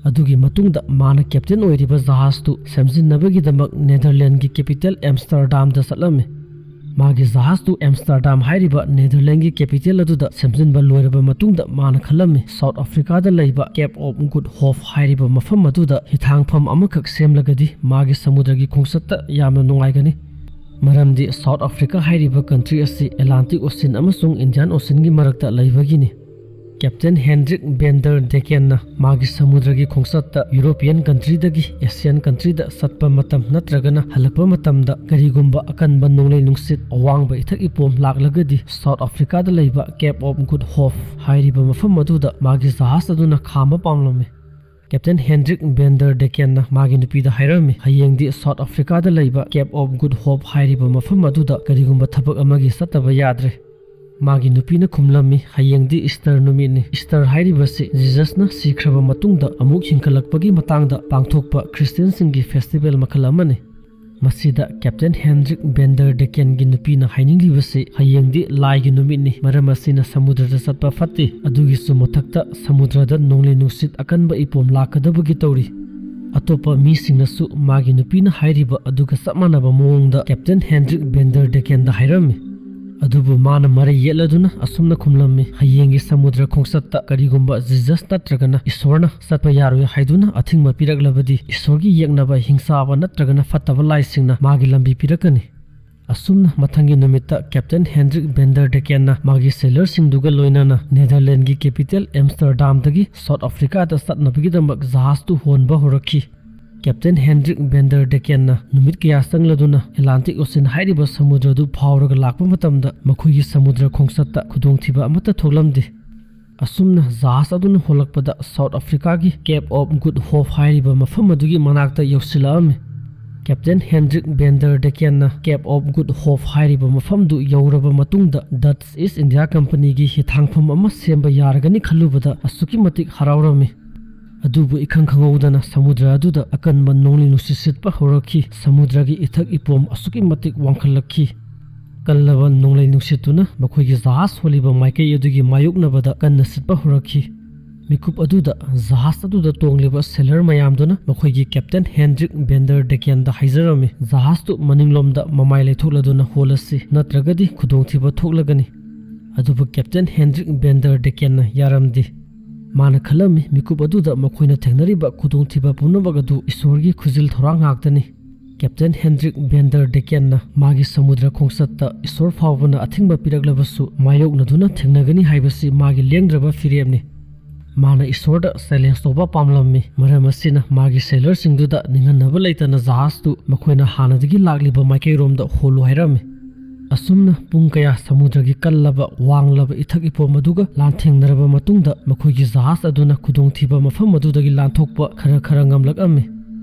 ꯑꯗꯨꯒꯤ ꯃꯇꯨꯡꯗ ꯃꯥꯅ captain ꯑꯣꯏꯔꯤꯕ ꯖꯍꯥꯖꯇꯨ ꯁꯦꯝꯖꯤꯟꯅꯕꯒꯤꯗꯃꯛ ꯅꯦꯗꯔꯂꯦꯟꯒꯤ capital Amsterdamꯗ ꯆꯠꯂꯝꯃꯤ꯫ ꯃꯥꯒꯤ ꯖꯍꯥꯖꯇꯨ Amsterdam ꯍꯥꯏꯔꯤꯕ ꯅꯦꯗꯔꯂꯦꯟꯒꯤ capital ꯑꯗꯨꯗ ꯁꯦꯝꯖꯤꯟꯕ ꯂꯣꯏꯔꯕ ꯃꯇꯨꯡꯗ ꯃꯥꯅ ꯈꯜꯂꯝꯃꯤ, South Africaꯗ ꯂꯩꯕ Cape of Good Hope ꯍꯥꯏꯔꯤꯕ ꯃꯐꯝ ꯑꯗꯨꯗ ꯍꯤꯊꯥꯡꯐꯝ ꯑꯃꯈꯛ ꯁꯦꯝꯂꯒꯗꯤ ꯃꯥꯒꯤ ꯁꯃꯨꯗ꯭ꯔꯒꯤ ꯈꯣꯡꯆꯠꯇ ꯌꯥꯝꯅ ꯅꯨꯡꯉꯥꯏꯒꯅꯤ꯫ ꯃꯔꯝꯗꯤ South Africa ꯍꯥꯏꯔꯤꯕ country ꯑꯁꯤ Atlantic Ocean ꯑꯃꯁꯨꯡ Indian Oceanꯒꯤ ꯃꯔꯛꯇ ꯂꯩꯕꯒꯤꯅꯤ꯫ ꯀꯦꯞꯇꯦꯟ ꯍꯦꯟꯗ꯭ꯔꯤꯛ ꯕꯦꯟꯗꯔ ꯗꯦꯀꯦꯟꯅ ꯃꯥꯒꯤ ꯁꯃꯨꯗ꯭ꯔꯒꯤ ꯈꯣꯡꯆꯠꯇ ꯌꯨꯔꯣꯄꯤꯌꯟ ꯀꯟꯇ꯭ꯔꯤꯗꯒꯤ ꯑꯦꯁꯤꯌꯥꯟ ꯀꯟꯇ꯭ꯔꯤꯗ ꯆꯠꯄ ꯃꯇꯝ ꯅꯠꯇ꯭ꯔꯒꯅ ꯍꯜꯂꯛꯄ ꯃꯇꯝꯗ ꯀꯔꯤꯒꯨꯝꯕ ꯑꯀꯟꯕ ꯅꯣꯡꯂꯩ ꯅꯨꯡꯁꯤꯠ, ꯑꯋꯥꯡꯕ ꯏꯊꯛ ꯏꯄꯣꯝ ꯂꯥꯛꯂꯒꯗꯤ ꯁꯥꯎꯠ ꯑꯐ꯭ꯔꯤꯀꯥꯗ ꯂꯩꯕ ꯀꯦꯞ ꯑꯣꯐ ꯒꯨꯗ ꯍꯣꯞ ꯍꯥꯏꯔꯤꯕ ꯃꯐꯝ ꯑꯗꯨꯗ ꯃꯥꯒꯤ ꯖꯍꯥꯖ ꯑꯗꯨꯅ ꯈꯥꯝꯕ ꯄꯥꯝꯂꯝꯃꯤ꯫ ꯀꯦꯞꯇꯦꯟ ꯍꯦꯟꯗ꯭ꯔꯤꯛ ꯕꯦꯟꯗꯔ ꯗꯦꯀꯦꯟꯅ ꯃꯥꯒꯤ ꯅꯨꯄꯤꯗ ꯍꯥꯏꯔꯝꯃꯤ, "ꯍꯌꯦꯡꯗꯤ ꯁꯥꯎꯠ ꯑꯐ꯭ꯔꯤꯀꯥꯗ ꯂꯩꯕ ꯀꯦꯞ ꯑꯣꯐ ꯒꯨꯗ ꯍꯣꯞ ꯍꯥꯏꯔꯤꯕ ꯃꯐꯝ ꯑꯗꯨꯗ ꯀꯔꯤꯒꯨꯝꯕ ꯊꯕꯛ ꯑꯃꯒꯤ ꯆꯠꯇꯕ ꯌꯥꯗ꯭ꯔꯦ"꯫ ꯃꯥꯒꯤ ꯅꯨꯄꯤꯅ ꯈꯨꯝꯂꯝꯃꯤ, "ꯍꯌꯦꯡꯗꯤ ꯏꯁꯇꯔ ꯅꯨꯃꯤꯠꯅꯤ꯫ ꯏꯁꯇꯔ ꯍꯥꯏꯔꯤꯕꯁꯤ ꯖꯤꯖꯁꯅ ꯁꯤꯈ꯭ꯔꯕ ꯃꯇꯨꯡꯗ ꯑꯃꯨꯛ ꯍꯤꯡꯒꯠꯂꯛꯄꯒꯤ ꯃꯇꯥꯡꯗ ꯄꯥꯡꯊꯣꯛꯄ ꯈ꯭ꯔꯤꯁꯇꯤꯌꯟꯁꯤꯡꯒꯤ ꯐꯦꯁꯇꯤꯚꯦꯜ ꯃꯈꯜ ꯑꯃꯅꯤ"꯫ ꯃꯁꯤꯗ ꯀꯦꯞꯇꯦꯟ ꯍꯦꯟꯗ꯭ꯔꯤꯛ ꯕꯦꯟꯗꯔ ꯗꯦꯀꯦꯟꯒꯤ ꯅꯨꯄꯤꯅ ꯍꯥꯏꯅꯤꯡꯂꯤꯕꯁꯤ, ꯍꯌꯦꯡꯗꯤ ꯂꯥꯏꯒꯤ ꯅꯨꯃꯤꯠꯅꯤ, ꯃꯔꯝ ꯑꯁꯤꯅ ꯁꯃꯨꯗ꯭ꯔꯗ ꯆꯠꯄ ꯐꯠꯇꯦ, ꯑꯗꯨꯒꯤꯁꯨ ꯃꯊꯛꯇ ꯁꯃꯨꯗ꯭ꯔꯗ ꯅꯣꯡꯂꯩ ꯅꯨꯡꯁꯤꯠ ꯑꯀꯟꯕ ꯏꯄꯣꯝ ꯂꯥꯛꯀꯗꯕꯒꯤ ꯇꯧꯔꯤ꯫ ꯑꯇꯣꯞꯄ ꯃꯤꯁꯤꯡꯅꯁꯨ ꯃꯥꯒꯤ ꯅꯨꯄꯤꯅ ꯍꯥꯏꯔꯤꯕ ꯑꯗꯨꯒ ꯆꯞ ꯃꯥꯟꯅꯕ ꯃꯑꯣꯡꯗ ꯀꯦꯞꯇꯦꯟ ꯍꯦꯟꯗ꯭ꯔꯤꯛ ꯕꯦꯟꯗꯔ ꯗꯦꯀꯦꯟꯗ ꯍꯥꯏꯔꯝꯃꯤ꯫ ꯑꯗꯨꯕꯨ ꯃꯥꯅ ꯃꯔꯩ ꯌꯦꯠꯂꯗꯨꯅ ꯑꯁꯨꯝꯅ ꯈꯨꯝꯂꯝꯃꯤ, "ꯍꯌꯦꯡꯒꯤ ꯁꯃꯨꯗ꯭ꯔ ꯈꯣꯡꯆꯠꯇ ꯀꯔꯤꯒꯨꯝꯕ ꯖꯤꯖꯁ ꯅꯠꯇ꯭ꯔꯒꯅ ꯏꯁꯣꯔꯅ ꯆꯠꯄ ꯌꯥꯔꯣꯏ ꯍꯥꯏꯗꯨꯅ ꯑꯊꯤꯡꯕ ꯄꯤꯔꯛꯂꯕꯗꯤ, ꯏꯁꯣꯔꯒꯤ ꯌꯦꯛꯅꯕ ꯍꯤꯡꯆꯥꯕ ꯅꯠꯇ꯭ꯔꯒꯅ ꯐꯠꯇꯕ ꯂꯥꯏꯁꯤꯡꯅ ꯃꯥꯒꯤ ꯂꯝꯕꯤ ꯄꯤꯔꯛꯀꯅꯤ"꯫ ꯑꯁꯨꯝꯅ ꯃꯊꯪꯒꯤ ꯅꯨꯃꯤꯠꯇ ꯀꯦꯞꯇꯦꯟ ꯍꯦꯟꯗ꯭ꯔꯤꯛ ꯕꯦꯟꯗꯔ ꯗꯦꯀꯦꯟꯅ ꯃꯥꯒꯤ ꯁꯦꯂꯔꯁꯤꯡꯗꯨꯒ ꯂꯣꯏꯅꯅ ꯅꯦꯗꯔꯂꯦꯟꯒꯤ ꯀꯦꯄꯤꯇꯦꯜ ꯑꯦꯝꯁꯇꯔꯗꯥꯝꯗꯒꯤ ꯁꯥꯎꯠ ꯑꯐ꯭ꯔꯤꯀꯥꯗ ꯆꯠꯅꯕꯒꯤꯗꯃꯛ ꯖꯍꯥꯖꯇꯨ ꯍꯣꯟꯕ ꯍꯧꯔꯛꯈꯤ꯫ ꯀꯦꯞꯇꯦꯟ ꯍꯦꯟꯗ꯭ꯔꯤꯛ ꯕꯦꯟꯗꯔ ꯗꯦꯀꯦꯟꯅ ꯅꯨꯃꯤꯠ ꯀꯌꯥ ꯆꯪꯂꯗꯨꯅ ꯑꯦꯠꯂꯥꯟꯇꯤꯛ ꯑꯣꯁꯤꯟ ꯍꯥꯏꯔꯤꯕ ꯁꯃꯨꯗ꯭ꯔꯗꯨ ꯐꯥꯎꯔꯒ ꯂꯥꯛꯄ ꯃꯇꯝꯗ ꯃꯈꯣꯏꯒꯤ ꯁꯃꯨꯗ꯭ꯔ ꯈꯣꯡꯆꯠꯇ ꯈꯨꯗꯣꯡꯊꯤꯕ ꯑꯃꯠꯇ ꯊꯣꯛꯂꯝꯗꯦ꯫ ꯑꯁꯨꯝꯅ ꯖꯍꯥꯖ ꯑꯗꯨꯅ ꯍꯣꯜꯂꯛꯄꯗ ꯁꯥꯎꯠ ꯑꯐ꯭ꯔꯤꯀꯥꯒꯤ ꯀꯦꯞ ꯑꯣꯐ ꯒꯨꯗ ꯍꯣꯞ ꯍꯥꯏꯔꯤꯕ ꯃꯐꯝ ꯑꯗꯨꯒꯤ ꯃꯅꯥꯛꯇ ꯌꯧꯁꯤꯜꯂꯛꯑꯝꯃꯤ꯫ ꯀꯦꯞꯇꯦꯟ ꯍꯦꯟꯗ꯭ꯔꯤꯛ ꯕꯦꯟꯗꯔ ꯗꯦꯀꯦꯟꯅ ꯀꯦꯞ ꯑꯣꯐ ꯒꯨꯗ ꯍꯣꯞ ꯍꯥꯏꯔꯤꯕ ꯃꯐꯝꯗꯨ ꯌꯧꯔꯕ ꯃꯇꯨꯡꯗ ꯗꯠꯆ ꯏꯁ ꯏꯟꯗꯤꯌꯥ ꯀꯝꯄꯅꯤꯒꯤ ꯍꯤꯊꯥꯡꯐꯝ ꯑꯃ ꯁꯦꯝꯕ ꯌꯥꯔꯒꯅꯤ ꯈꯜꯂꯨꯕꯗ ꯑꯁꯨꯛꯀꯤ ꯃꯇꯤꯛ ꯍꯔꯥꯎꯔꯝꯃꯤ꯫ ꯑꯗꯨꯕꯨ ꯏꯈꯪ ꯈꯪꯍꯧꯗꯅ ꯁꯃꯨꯗ꯭ꯔ ꯑꯗꯨꯗ ꯑꯀꯟꯕ ꯅꯣꯡꯂꯩ ꯅꯨꯡꯁꯤꯠ ꯁꯤꯠꯄ ꯍꯧꯔꯛꯈꯤ꯫ ꯁꯃꯨꯗ꯭ꯔꯒꯤ ꯏꯊꯛ ꯏꯄꯣꯝ ꯑꯁꯨꯛꯀꯤ ꯃꯇꯤꯛ ꯋꯥꯡꯈꯠꯂꯛꯈꯤ꯫ ꯀꯜꯂꯕ ꯅꯣꯡꯂꯩ ꯅꯨꯡꯁꯤꯠꯇꯨꯅ ꯃꯈꯣꯏꯒꯤ ꯖꯍꯥꯖ ꯍꯣꯜꯂꯤꯕ ꯃꯥꯏꯀꯩ ꯑꯗꯨꯒꯤ ꯃꯥꯌꯣꯛꯅꯕꯗ ꯀꯟꯅ ꯁꯤꯠꯄ ꯍꯧꯔꯛꯈꯤ꯫ ꯃꯤꯀꯨꯞ ꯑꯗꯨꯗ ꯖꯍꯥꯖ ꯑꯗꯨꯗ ꯇꯣꯡꯂꯤꯕ ꯁꯦꯂꯔ ꯃꯌꯥꯝꯗꯨꯅ ꯃꯈꯣꯏꯒꯤ ꯀꯦꯞꯇꯦꯟ ꯍꯦꯟꯗ꯭ꯔꯤꯛ ꯕꯦꯟꯗꯔ ꯗꯦꯀꯦꯟꯗ ꯍꯥꯏꯖꯔꯝꯃꯤ, "ꯖꯍꯥꯖꯇꯨ ꯃꯅꯤꯡꯂꯣꯝꯗ ꯃꯃꯥꯏ ꯂꯩꯊꯣꯛꯂꯗꯨꯅ ꯍꯣꯜꯂꯁꯤ, ꯅꯠꯇ꯭ꯔꯒꯗꯤ ꯈꯨꯗꯣꯡꯊꯤꯕ ꯊꯣꯛꯂꯒꯅꯤ"꯫ ꯑꯗꯨꯕꯨ ꯀꯦꯞꯇꯦꯟ ꯍꯦꯟꯗ꯭ꯔꯤꯛ ꯕꯦꯟꯗꯔ ꯗꯦꯀꯦꯟꯅ ꯌꯥꯔꯝꯗꯦ꯫ ꯃꯥꯅ ꯈꯜꯂꯝꯃꯤ, ꯃꯤꯀꯨꯞ ꯑꯗꯨꯗ ꯃꯈꯣꯏꯅ ꯊꯦꯡꯅꯔꯤꯕ ꯈꯨꯗꯣꯡꯊꯤꯕ ꯄꯨꯝꯅꯃꯛ ꯑꯗꯨ ꯏꯁꯣꯔꯒꯤ ꯈꯨꯖꯤꯜ ꯊꯧꯔꯥꯡ ꯉꯥꯛꯇꯅꯤ꯫ ꯀꯦꯞꯇꯦꯟ ꯍꯦꯟꯗ꯭ꯔꯤꯛ ꯚꯦꯟꯗꯔ ꯗꯦꯀꯦꯟꯅ ꯃꯥꯒꯤ ꯁꯃꯨꯗ꯭ꯔ ꯈꯣꯡꯆꯠꯇ ꯏꯁꯣꯔ ꯐꯥꯎꯕꯅ ꯑꯊꯤꯡꯕ ꯄꯤꯔꯛꯂꯕꯁꯨ ꯃꯥꯌꯣꯛꯅꯗꯨꯅ ꯊꯦꯡꯅꯒꯅꯤ ꯍꯥꯏꯕꯁꯤ ꯃꯥꯒꯤ ꯂꯦꯡꯗ꯭ꯔꯕ ꯐꯤꯔꯦꯞꯅꯤ꯫ ꯃꯥꯅ ꯏꯁꯣꯔꯗ ꯆꯦꯂꯦꯟꯖ ꯇꯧꯕ ꯄꯥꯝꯂꯝꯃꯤ꯫ ꯃꯔꯝ ꯑꯁꯤꯅ ꯃꯥꯒꯤ ꯁꯦꯂꯔꯁꯤꯡꯗꯨꯗ ꯅꯤꯡꯍꯟꯅꯕ ꯂꯩꯇꯅ ꯖꯍꯥꯖꯇꯨ ꯃꯈꯣꯏꯅ ꯍꯥꯟꯅꯗꯒꯤ ꯂꯥꯛꯂꯤꯕ ꯃꯥꯏꯀꯩꯔꯣꯝꯗ ꯍꯣꯜꯂꯨ ꯍꯥꯏꯔꯝꯃꯤ꯫ ꯑꯁꯨꯝꯅ ꯄꯨꯡ ꯀꯌꯥ ꯁꯃꯨꯗ꯭ꯔꯒꯤ ꯀꯜꯂꯕ ꯋꯥꯡꯂꯕ ꯏꯊꯛ ꯏꯄꯣꯝ ꯑꯗꯨꯒ ꯂꯥꯟꯊꯦꯡꯅꯔꯕ ꯃꯇꯨꯡꯗ ꯃꯈꯣꯏꯒꯤ ꯖꯍꯥꯖ ꯑꯗꯨꯅ ꯈꯨꯗꯣꯡꯊꯤꯕ ꯃꯐꯝ ꯑꯗꯨꯗꯒꯤ ꯂꯥꯟꯊꯣꯛꯄ ꯈꯔ ꯈꯔ ꯉꯝꯂꯛꯑꯝꯃꯤ꯫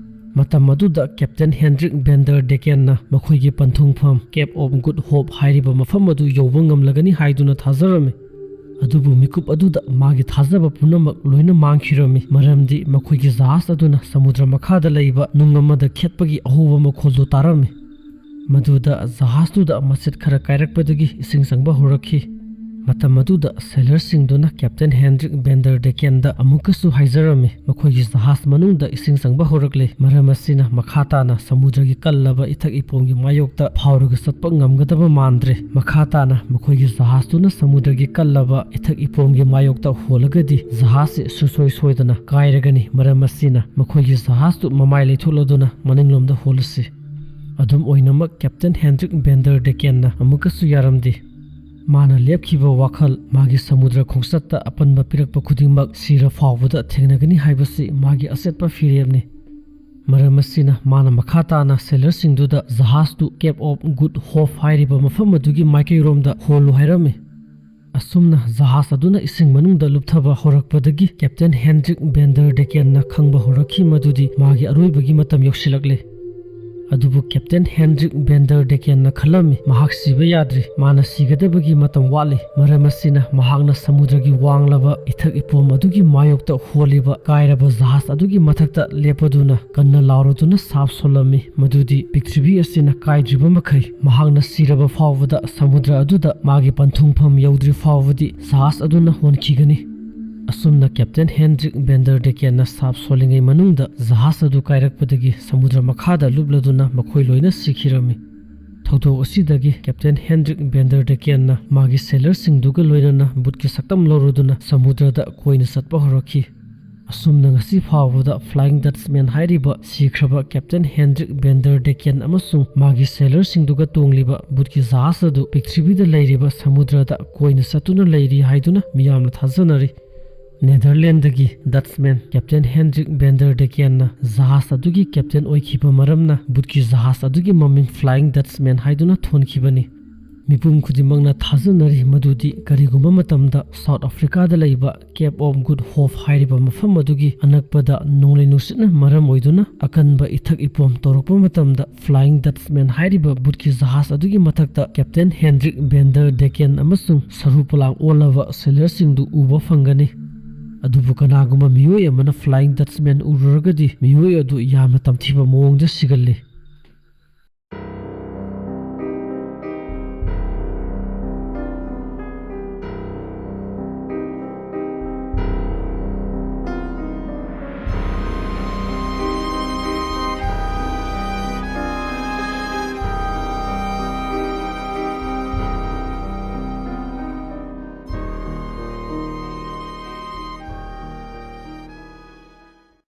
ꯃꯇꯝ ꯑꯗꯨꯗ ꯀꯦꯞꯇꯦꯟ ꯍꯦꯟꯗ꯭ꯔꯤꯛ ꯚꯦꯟꯗꯔ ꯗꯦꯀꯦꯟꯅ ꯃꯈꯣꯏꯒꯤ ꯄꯟꯊꯨꯡꯐꯝ ꯀꯦꯞ ꯑꯣꯐ ꯒꯨꯗ ꯍꯣꯞ ꯍꯥꯏꯔꯤꯕ ꯃꯐꯝ ꯑꯗꯨ ꯌꯧꯕ ꯉꯝꯂꯒꯅꯤ ꯍꯥꯏꯗꯨꯅ ꯊꯥꯖꯔꯝꯃꯤ꯫ ꯑꯗꯨꯕꯨ ꯃꯤꯀꯨꯞ ꯑꯗꯨꯗ ꯃꯥꯒꯤ ꯊꯥꯖꯕ ꯄꯨꯝꯅꯃꯛ ꯂꯣꯏꯅ ꯃꯥꯡꯈꯤꯔꯝꯃꯤ, ꯃꯔꯝꯗꯤ ꯃꯈꯣꯏꯒꯤ ꯖꯍꯥꯖ ꯑꯗꯨꯅ ꯁꯃꯨꯗ꯭ꯔ ꯃꯈꯥꯗ ꯂꯩꯕ ꯅꯨꯡ ꯑꯃꯗ ꯈꯦꯠꯄꯒꯤ ꯑꯍꯧꯕ ꯃꯈꯣꯜꯗꯨ ꯇꯥꯔꯝꯃꯤ꯫ ꯃꯗꯨꯗ ꯖꯍꯥꯖꯇꯨꯗ ꯃꯆꯦꯠ ꯈꯔ ꯀꯥꯏꯔꯛꯄꯗꯒꯤ ꯏꯁꯤꯡ ꯆꯪꯕ ꯍꯧꯔꯛꯈꯤ꯫ ꯃꯇꯝ ꯑꯗꯨꯗ ꯁꯦꯂꯔꯁꯤꯡꯗꯨꯅ ꯀꯦꯞꯇꯦꯟ ꯍꯦꯟꯗ꯭ꯔꯤꯛ ꯚꯦꯟꯗꯔ ꯗꯦꯀꯦꯟꯗ ꯑꯃꯨꯛꯀꯁꯨ ꯍꯥꯏꯖꯔꯝꯃꯤ, ꯃꯈꯣꯏꯒꯤ ꯖꯍꯥꯖ ꯃꯅꯨꯡꯗ ꯏꯁꯤꯡ ꯆꯪꯕ ꯍꯧꯔꯛꯂꯦ, ꯃꯔꯝ ꯑꯁꯤꯅ ꯃꯈꯥ ꯇꯥꯅ ꯁꯃꯨꯗ꯭ꯔꯒꯤ ꯀꯜꯂꯕ ꯏꯊꯛ ꯏꯄꯣꯝꯒꯤ ꯃꯥꯌꯣꯛꯇ ꯐꯥꯎꯔꯒ ꯆꯠꯄ ꯉꯝꯒꯗꯕ ꯃꯥꯟꯗ꯭ꯔꯦ꯫ ꯃꯈꯥ ꯇꯥꯅ ꯃꯈꯣꯏꯒꯤ ꯖꯍꯥꯖꯇꯨꯅ ꯁꯃꯨꯗ꯭ꯔꯒꯤ ꯀꯜꯂꯕ ꯏꯊꯛ ꯏꯄꯣꯝꯒꯤ ꯃꯥꯌꯣꯛꯇ ꯍꯣꯜꯂꯒꯗꯤ ꯖꯍꯥꯖꯁꯤ ꯁꯨꯡꯁꯣꯏ ꯁꯣꯏꯗꯅ ꯀꯥꯏꯔꯒꯅꯤ, ꯃꯔꯝ ꯑꯁꯤꯅ ꯃꯈꯣꯏꯒꯤ ꯖꯍꯥꯖꯇꯨ ꯃꯃꯥꯏ ꯂꯩꯊꯣꯛꯂꯗꯨꯅ ꯃꯅꯤꯡꯂꯣꯝꯗ ꯍꯣꯜꯂꯁꯤ꯫ ꯑꯗꯨꯝ ꯑꯣꯏꯅꯃꯛ ꯀꯦꯞꯇꯦꯟ ꯍꯦꯟꯗ꯭ꯔꯤꯛ ꯚꯦꯟꯗꯔ ꯗꯦꯀꯦꯟꯅ ꯑꯃꯨꯛꯀꯁꯨ ꯌꯥꯔꯝꯗꯦ꯫ ꯃꯥꯅ ꯂꯦꯞꯈꯤꯕ ꯋꯥꯈꯜ, ꯃꯥꯒꯤ ꯁꯃꯨꯗ꯭ꯔ ꯈꯣꯡꯆꯠꯇ ꯑꯄꯟꯕ ꯄꯤꯔꯛꯄ ꯈꯨꯗꯤꯡꯃꯛ ꯁꯤꯔ ꯐꯥꯎꯕꯗ ꯊꯦꯡꯅꯒꯅꯤ ꯍꯥꯏꯕꯁꯤ ꯃꯥꯒꯤ ꯑꯆꯦꯠꯄ ꯐꯤꯔꯦꯞꯅꯤ꯫ ꯃꯔꯝ ꯑꯁꯤꯅ ꯃꯥꯅ ꯃꯈꯥ ꯇꯥꯅ ꯁꯦꯂꯔꯁꯤꯡꯗꯨꯗ ꯖꯍꯥꯖꯇꯨ ꯀꯦꯞ ꯑꯣꯐ ꯒꯨꯗ ꯍꯣꯞ ꯍꯥꯏꯔꯤꯕ ꯃꯐꯝ ꯑꯗꯨꯒꯤ ꯃꯥꯏꯀꯩꯔꯣꯝꯗ ꯍꯣꯜꯂꯨ ꯍꯥꯏꯔꯝꯃꯤ꯫ ꯑꯁꯨꯝꯅ ꯖꯍꯥꯖ ꯑꯗꯨꯅ ꯏꯁꯤꯡ ꯃꯅꯨꯡꯗ ꯂꯨꯞꯊꯕ ꯍꯧꯔꯛꯄꯗꯒꯤ ꯀꯦꯞꯇꯦꯟ ꯍꯦꯟꯗ꯭ꯔꯤꯛ ꯚꯦꯟꯗꯔ ꯗꯦꯀꯦꯟꯅ ꯈꯪꯕ ꯍꯧꯔꯛꯈꯤ ꯃꯗꯨꯗꯤ ꯃꯥꯒꯤ ꯑꯔꯣꯏꯕꯒꯤ ꯃꯇꯝ ꯌꯧꯁꯤꯜꯂꯛꯂꯦ꯫ ꯑꯗꯨꯕꯨ ꯀꯦꯞꯇꯦꯟ ꯍꯦꯟꯗ꯭ꯔꯤꯛ ꯚꯦꯟꯗꯔ ꯗꯦꯀꯦꯟꯅ ꯈꯜꯂꯝꯃꯤ, ꯃꯍꯥꯛ ꯁꯤꯕ ꯌꯥꯗ꯭ꯔꯤ, ꯃꯥꯅ ꯁꯤꯒꯗꯕꯒꯤ ꯃꯇꯝ ꯋꯥꯠꯂꯤ꯫ ꯃꯔꯝ ꯑꯁꯤꯅ ꯃꯍꯥꯛꯅ ꯁꯃꯨꯗ꯭ꯔꯒꯤ ꯋꯥꯡꯂꯕ ꯏꯊꯛ ꯏꯄꯣꯝ ꯑꯗꯨꯒꯤ ꯃꯥꯌꯣꯛꯇ ꯍꯣꯜꯂꯤꯕ ꯀꯥꯏꯔꯕ ꯖꯍꯥꯖ ꯑꯗꯨꯒꯤ ꯃꯊꯛꯇ ꯂꯦꯞꯄꯗꯨꯅ ꯀꯟꯅ ꯂꯥꯎꯔꯗꯨꯅ ꯁꯥꯞ ꯁꯣꯜꯂꯝꯃꯤ, ꯃꯗꯨꯗꯤ ꯄ꯭ꯔꯤꯊꯤꯕꯤ ꯑꯁꯤꯅ ꯀꯥꯏꯗ꯭ꯔꯤꯕ ꯃꯈꯩ ꯃꯍꯥꯛꯅ ꯁꯤꯔꯕ ꯐꯥꯎꯕꯗ ꯁꯃꯨꯗ꯭ꯔ ꯑꯗꯨꯗ ꯃꯥꯒꯤ ꯄꯟꯊꯨꯡꯐꯝ ꯌꯧꯗ꯭ꯔꯤ ꯐꯥꯎꯕꯗꯤ ꯖꯍꯥꯖ ꯑꯗꯨꯅ ꯍꯣꯟꯈꯤꯒꯅꯤ꯫ ꯑꯁꯨꯝꯅ ꯀꯦꯞꯇꯦꯟ ꯍꯦꯟꯗ꯭ꯔꯤꯛ ꯚꯦꯟꯗꯔ ꯗꯦꯀꯦꯟꯅ ꯁꯥꯞ ꯁꯣꯜꯂꯤꯉꯩ ꯃꯅꯨꯡꯗ ꯖꯍꯥꯖ ꯑꯗꯨ ꯀꯥꯏꯔꯛꯄꯗꯒꯤ ꯁꯃꯨꯗ꯭ꯔ ꯃꯈꯥꯗ ꯂꯨꯞꯂꯗꯨꯅ ꯃꯈꯣꯏ ꯂꯣꯏꯅ ꯁꯤꯈꯤꯔꯝꯃꯤ꯫ ꯊꯧꯗꯣꯛ ꯑꯁꯤꯗꯒꯤ ꯀꯦꯞꯇꯦꯟ ꯍꯦꯟꯗ꯭ꯔꯤꯛ ꯚꯦꯟꯗꯔ ꯗꯦꯀꯦꯟꯅ ꯃꯥꯒꯤ ꯁꯦꯂꯔꯁꯤꯡꯗꯨꯒ ꯂꯣꯏꯅꯅ ꯕꯨꯠꯀꯤ ꯁꯛꯇꯝ ꯂꯧꯔꯗꯨꯅ ꯁꯃꯨꯗ꯭ꯔꯗ ꯀꯣꯏꯅ ꯆꯠꯄ ꯍꯧꯔꯛꯈꯤ꯫ ꯑꯁꯨꯝꯅ ꯉꯁꯤ ꯐꯥꯎꯕꯗ Flying Dutchman ꯍꯥꯏꯔꯤꯕ ꯁꯤꯈ꯭ꯔꯕ Captain Hendrik van der Decken ꯑꯃꯁꯨꯡ ꯃꯥꯒꯤ sailorꯁꯤꯡꯗꯨꯒ ꯇꯣꯡꯂꯤꯕ ꯚꯨꯠꯀꯤ ꯖꯍꯥꯖ ꯑꯗꯨ ꯄ꯭ꯔꯤꯊꯤꯕꯤꯗ ꯂꯩꯔꯤꯕ ꯁꯃꯨꯗ꯭ꯔꯗ ꯀꯣꯏꯅ ꯆꯠꯇꯨꯅ ꯂꯩꯔꯤ ꯍꯥꯏꯗꯨꯅ ꯃꯤꯌꯥꯝꯅ ꯊꯥꯖꯅꯔꯤ꯫ ꯅꯦꯗꯔꯂꯦꯟꯗꯒꯤ Dutchman Captain Hendrik van der Deckenꯅ ꯖꯍꯥꯖ ꯑꯗꯨꯒꯤ captain ꯑꯣꯏꯈꯤꯕ ꯃꯔꯝꯅ ꯚꯨꯠꯀꯤ ꯖꯍꯥꯖ ꯑꯗꯨꯒꯤ ꯃꯃꯤꯡ Flying Dutchman ꯍꯥꯏꯗꯨꯅ ꯊꯣꯟꯈꯤꯕꯅꯤ꯫ ꯃꯤꯄꯨꯝ ꯈꯨꯗꯤꯡꯃꯛꯅ ꯊꯥꯖꯅꯔꯤ ꯃꯗꯨꯗꯤ ꯀꯔꯤꯒꯨꯝꯕ ꯃꯇꯝꯗ South Africaꯗ ꯂꯩꯕ Cape of Good Hope ꯍꯥꯏꯔꯤꯕ ꯃꯐꯝ ꯑꯗꯨꯒꯤ ꯑꯅꯛꯄꯗ ꯅꯣꯡꯂꯩ ꯅꯨꯡꯁꯤꯠꯅ ꯃꯔꯝ ꯑꯣꯏꯗꯨꯅ ꯑꯀꯟꯕ ꯏꯊꯛ ꯏꯄꯣꯝ ꯇꯧꯔꯛꯄ ꯃꯇꯝꯗ Flying Dutchman ꯍꯥꯏꯔꯤꯕ ꯚꯨꯠꯀꯤ ꯖꯍꯥꯖ ꯑꯗꯨꯒꯤ ꯃꯊꯛꯇ Captain Hendrik van der Decken ꯑꯃꯁꯨꯡ ꯁꯔꯨ ꯄꯣꯂꯥꯡ ꯑꯣꯜꯂꯕ sailorꯁꯤꯡꯗꯨ ꯎꯕ ꯐꯪꯒꯅꯤ꯫ ꯑꯗꯨꯕꯨ ꯀꯅꯥꯒꯨꯝꯕ ꯃꯤꯑꯣꯏ ꯑꯃꯅ Flying Dutchman ꯎꯔꯨꯔꯒꯗꯤ ꯃꯤꯑꯣꯏ ꯑꯗꯨ ꯌꯥꯝꯅ ꯇꯝꯊꯤꯕ ꯃꯑꯣꯡꯗ ꯁꯤꯒꯜꯂꯤ꯫